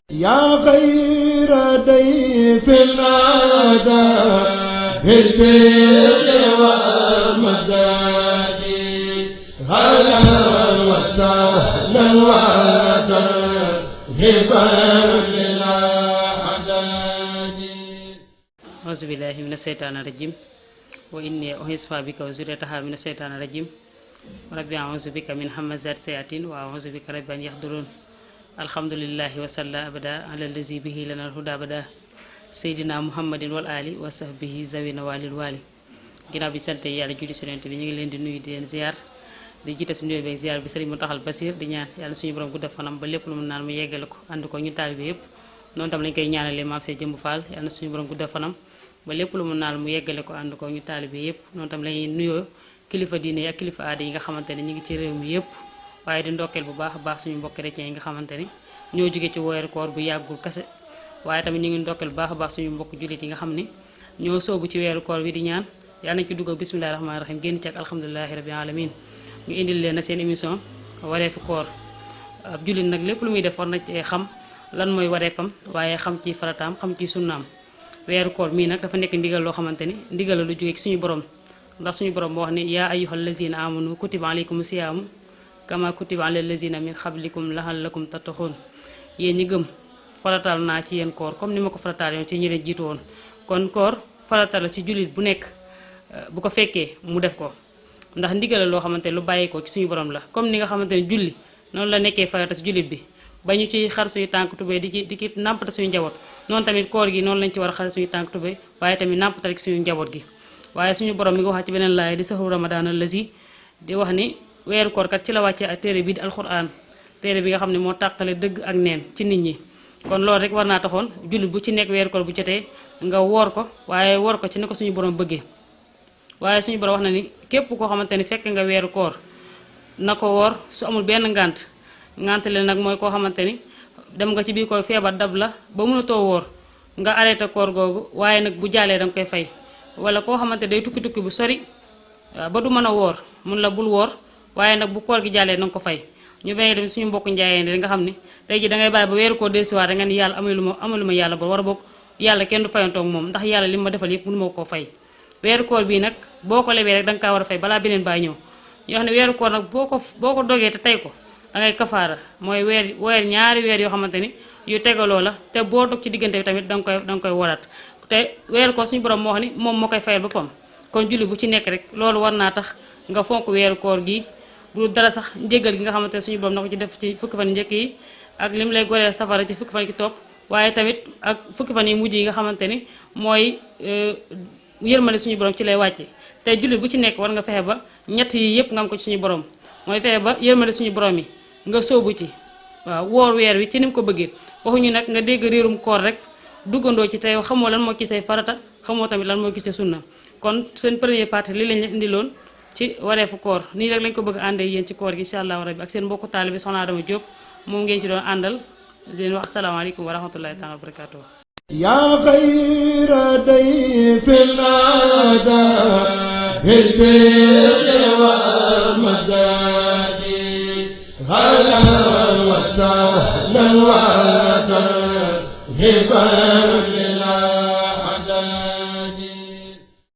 yaa xayra dayfin ataa bil birri wal madadi ahlan wa sahlan wa tarhiban lil a'dadi. Auzu billahi mina shaytaani rajim wa inni u'iizuha bika wa zurriyyataha mina shaytaani rajim rabbi a'uuzu bika min hamazaati sayaatiin wa a'uuzu bika rabbi an yahdurun. Alhamdulillahi wa salla abada ala lazi bihi lana alhuda abada seydina muhammadin wal ali wa sahbihi zawina walil wali. Ginnaaw bi sante yàlla julli ci Yonent bi ñu ngi leen di nuyu di leen ziar di jiite suñu nuyoo beeg ziar bi Sëriñ Muntaxal Basiir di ñaan yàlla suñu borom guddal fanam ba lépp lu mu naan mu yeggale ko ànd ko ñu taalibe yépp. Noonu tam lañ koy ñaanalee maam see jëmb Fall yàlla suñu borom guddal fanam ba lépp lu mu naan mu yeggale ko ànd ko ñu taalibe yépp. Noonu tam lañuy nuyoo kilifa diine yi ak kilifa aada yi nga xamante ne ñu ngi ci réew mi yépp, waaye di ndokkeel bu baax a baax suñu mbokk chrétien yi nga xamante ni ñoo jóge ci weeru koor bu yàggul kase, waaye tamit ñu ngi ndokkeel bu baax a baax suñu mbokk jullit yi nga xam ni ñoo soobu ci weeru koor bi di ñaan yàlla nañ ci dugg ak bismillahi rahmaani rahim génn ci ak alhamdulilahi rabbil alamin. ñu indil leen na seen émission wareefu koor. ab jullit nag lépp lu muy def war na ci xam lan mooy wareefam, waaye xam ci farataam xam ci sunnaam. weeru koor mii nag dafa nekk ndigal loo xamante ni ndigal la lu jóge ci suñu borom, ndax suñu borom moo wax ni yaa ayyuhal lazina amanu kutiba alaykum siyaamu kama kutiba alal lazina min qablikum lahallakum tattaqun. yéen ñi gëm farataal naa ci yéen koor comme ni ma ko farataal yoon ci ñi leen jiitu woon. kon koor farataal la ci jullit bu nekk bu ko fekkee mu def ko, ndax ndigal la loo xamante ne lu bàyyeekoo ci suñu borom la. comme ni nga xamante ne julli noonu la nekkee farata ci jullit bi ba ñu ci xar suñu tànk tubéy di ci nàmpata suñu njaboot, noonu tamit koor gi noonu lañ ci war a xar suñu tànk tubéy waaye tamit nàmpatal ci suñu njaboot gi. waaye suñu borom mi ngi wax ci beneen laay di sahru ramadan allazi di wax ni weeru koor kat ci la wàcce ak téere bii di alquran, téere bi nga xam ne moo tàqale dëgg ak neen ci nit ñi. kon loolu rek war naa taxoon jullit bu ci nekk weeru koor bu jotee nga woor ko, waaye woor ko ci ne ko suñu borom bëggee. waaye suñu borom wax na ni képp koo xamante ni fekk nga weeru koor na ko woor su amul benn ngànt leen nag mooy koo xamante ni dem nga ci biir koor feebar dab la ba mënatoo woor nga arrêté koor googu, waaye nag bu jaalee danga koy fay. wala koo xamante day tukki bu sori ba du mën a woor mun la bul woor, waaye nag bu koor gi jàllee na nga ko fay. ñu bañ dem suñu mbokku njaayeen di nga xam ni tey ji dangay bàyyi ba weeru koor dellusiwaat nga ni yàlla amalu ma yàlla ba war a bokk yàlla kenn du fayantoog moom, ndax yàlla li ma defal yëpp mënu ma koo fay. weeru koor bii nag boo ko lebee rek danga kaa war a fay balaa beneen baa ñëw. ñu wax ne weeru koor nag boo ko dogee te tey ko dangay kafaara, mooy weer ñaari weer yoo xamante ni yu tegaloo la, te boo dog ci diggante bi tamit danga koy waraat. te weeru koor suñu borom moo wax ni moom moo koy fayal boppam. kon julli bu ci nekk rek loolu war naa tax nga fonk weeru koor gi. bu dara sax njéggal gi nga xamante ne suñu borom na ko ci def ci fukki fan njëkk yi ak lim lay goreel safara ci fukki fan ki topp, waaye tamit ak fukki fan yi mujj yi nga xamante ni mooy yërmande suñu borom ci lay wàcce. te jullit bu ci nekk war nga fexe ba ñett yi yëpp nga am ko ci suñu borom, mooy fexe ba yërmande suñu borom yi nga sóobu ci. waaw woor weer wi ci ni mu ko bëggee, waxuñu nag nga dégg réerum koor rek duggandoo ci tey xamoo lan moo ci say farata, xamoo tamit lan moo ci say sunna. kon seen première partie li lañ indiloon ci wareefu koor, nii rek lañ ko bëgg a àndee yéen ci koor gi incha allahu rabbi ak seen mbokku taalibe Soxna Adama Diop moom ngeen ci doon àndal di leen wax asalaamaaleykum wa rahmatullahi taala wa barakaatuh. yaa xayra dayfin ataa bil birri wal madadi ahlan wa sahlan wa tarhiban